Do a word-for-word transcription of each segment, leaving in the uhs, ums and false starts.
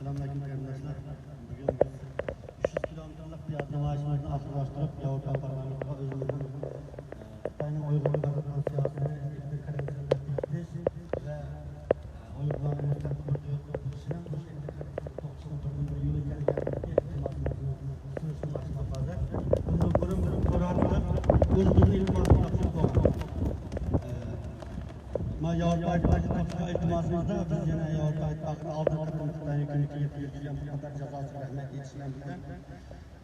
سالام ئەلەيكۇم قېرىنداشلار. بۈگۈن بىز ئۈچ يۈز كىلومېتىرلىق پىيادە نامايىشىمىزنى ئاخىرلاشتۇرۇپ، ياۋروپا پارلامېنتىغا ئۆزىمىزنىڭ، ئە، خىتاينىڭ ئۇيغۇرغا قاراتقان سىياسىتىنى، ئېتنىك قىرغىنچىلىقنى بېكىتىش ۋە، ئە، ئۇيغۇرلارنىڭ مۇستەقىل بىر دۆلەت قۇرۇشىنىڭ مۇشۇ ئېتنىك قىرغىنچىلىقنى توختىتىشنىڭ بىردىنبىر يولى ئىكەنلىكىنى ئىلتىماسىمىزنى سۇنۇشنى باشلاپ ھازىر. بۇندىن بۇرۇن بىر تور ئارقىلىق ئۆزىمىزنىڭ ئىلتىماسىنى تاپشۇرۇپ بولغان. ئە، ما ياۋروپا ئىتتىپاقىغا تاپشۇرغان ئىلتىماسىمىزدا بىز يەنە ياۋروپا ئىتتىپاقىنى ئالدىنقى قېتىم خىتاينىڭ كۆمىكىگە كىرگۈزگەن بۇ قەدەر جازاسىز رەھمەت ئېيتىش بىلەن بىللە،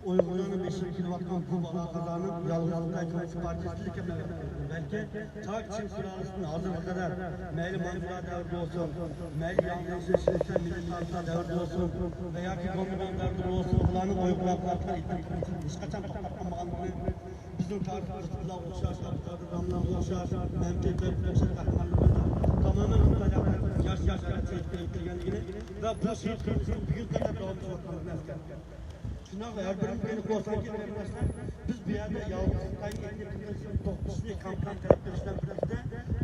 ئۇيغۇرلارنىڭ بېشىغا كېلىۋاتقان بۇ بالا-قازانىڭ يالغۇز خىتاي كوممۇنىست پارتىيىسىدىكى مەۋقەسى، بەلكى چاغ چىڭ سۇلالىسىدىن ھازىرغا قەدەر، مەيلى ماڭجۇلار دەۋرىدە بولسۇن، مەيلى ياڭ لېشى، شىنشەن مىللىي تارىخلار دەۋرىدە بولسۇن ۋە ياكى گومىنداڭ دەۋرىدە بولسۇن، بۇلارنىڭ ئۇيغۇرلارغا قارىتىلغان ئىتتىپاقى ھېچقاچان توختاپ قالمىغانلىقىنى، بىزنىڭ تارىخىمىزدا بۇلارغا ئوخشاش، ئابدۇقادىر داموللامغا ئوخشاش، مەمتىكلەر، قەھرىمانلىرىمىزنىڭ تامامەن خىتاي ھەققىدە ياش-ياش شېھىت قىلىپ كەلگەنلىكىنى ۋە بۇ شېھىت قىلىنىشنىڭ بۈگۈنگە قەدەر داۋام قىلىۋاتقانلىقىنى ئەسكەرتتى. شۇنداق ھەر بىرىمىز ئېنىق بولساكى، قېرىنداشلار، بىز بۇ يەردە يالغۇز خىتاينىڭ ئېتنىك قىرغىنچىلىقنى توختىتىشنى كامپان تەلەپ قىلىش بىلەن بىرلىكتە،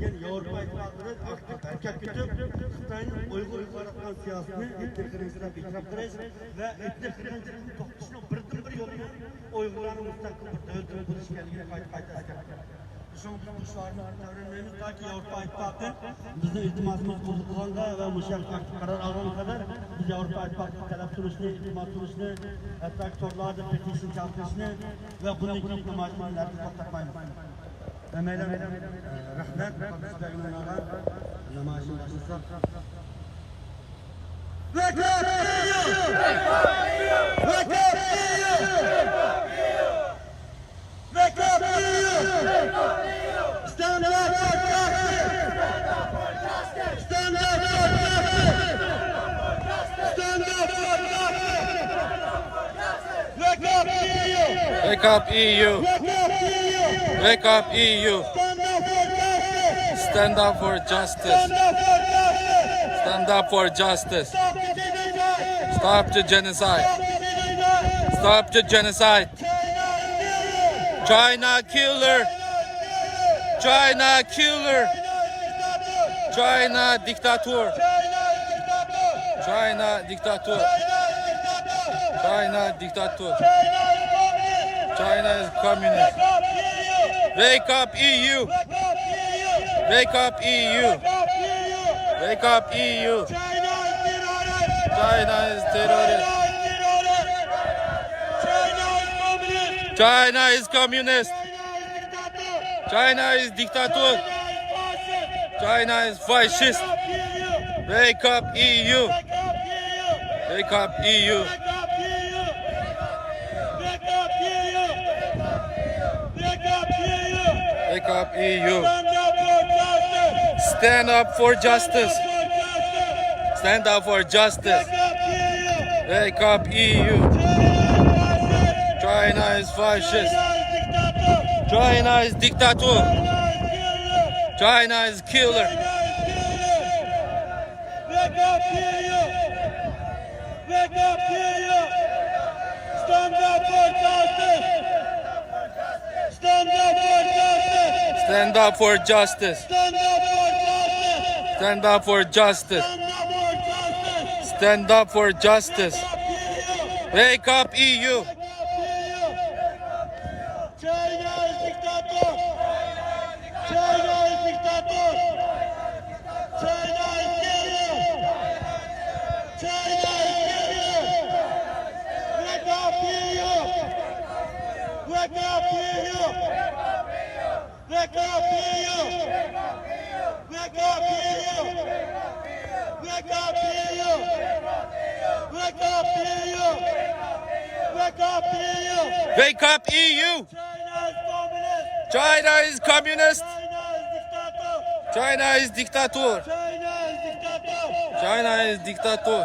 يەنە ياۋروپا ئىتتىپاقىدىن ئاكتىپ ھەرىكەت كۈتۈپ، خىتاينىڭ ئۇيغۇرغا قاراتقان سىياسىتىنى ئېتنىك قىرغىنچىلىق دەپ ئېتىراپ قىلىش ۋە ئېتنىك قىرغىنچىلىقنى توختىتىشنىڭ بىردىنبىر يولى ئۇيغۇرلارنىڭ مۇستەقىل بىر دۆلىتىنىڭ بولۇشى ئىكەنلىكىنى قايتا-قايتا ئەسكەرتتۇق. شۇڭا بىز بۇ شوئارنى تەۋرەنمەيمىز، تاكى ياۋروپا ئىتتىپاقى بىزنىڭ ئىلتىماسىمىز قوبۇل قىلغانغا ۋە مۇشۇ يەردە ئاكتىپ قارار ئالغانغا قەدەر بىز ياۋروپا ئىتتىپاقىغا تەلەپ تۇرۇشنى، ئىلتىماس سۇنۇشنى، ھەتتاكى تورلاردا پېتىشن چاقىرىشنى ۋە بۇندىن كېيىنكى نامايىشلارنى ھەرگىز توختاتمايمىز. ھەممەيلەن، ئە، رەھمەت، قاتنىشىپ بەرگىنىڭلارغا. نامايىشنى باشلىساق. Wake up! Wake up! Wake up! Stand up for justice! Stand up for justice! Stand up for justice! Wake up, E U! Wake up, E U! Wake up, E U! Wake up, E U! Stand up for justice! Stand up for justice! Stand up for justice! Stand up for justice! Stop the genocide! Stop the genocide! Stop the genocide! Stop the genocide! China killer! China killer! China dictator! China dictator! China dictator! China is communist! Wake up, E U! Wake up, E U! Wake up, E U! China is terrorist! China is communist! China is dictator! China is fascist! Wake up, E U! Wake up, E U! Wake up, E U! Wake up, E U! Stand up for justice! Stand up for justice! Stand up for justice! Wake up, E U! Wake up, E U! China is fascist! China is dictator! China is dictator! China is killer! China is killer! Wake up, E U! Wake up, E U! Stand up for justice! Stand up for justice! Stand up for justice! Stand up for justice! Wake up, E U! Wake up, E U! China is dictator! China is dictator! China is killer! China is killer! Wake up, E U! Wake up, E U! Wake up, E U! Wake up, E U! Wake up, E U! Wake up, E U! Wake up, E U! Wake up, E U! China is communist! China is communist! China is dictator! China is dictator! China is dictator! China is dictator!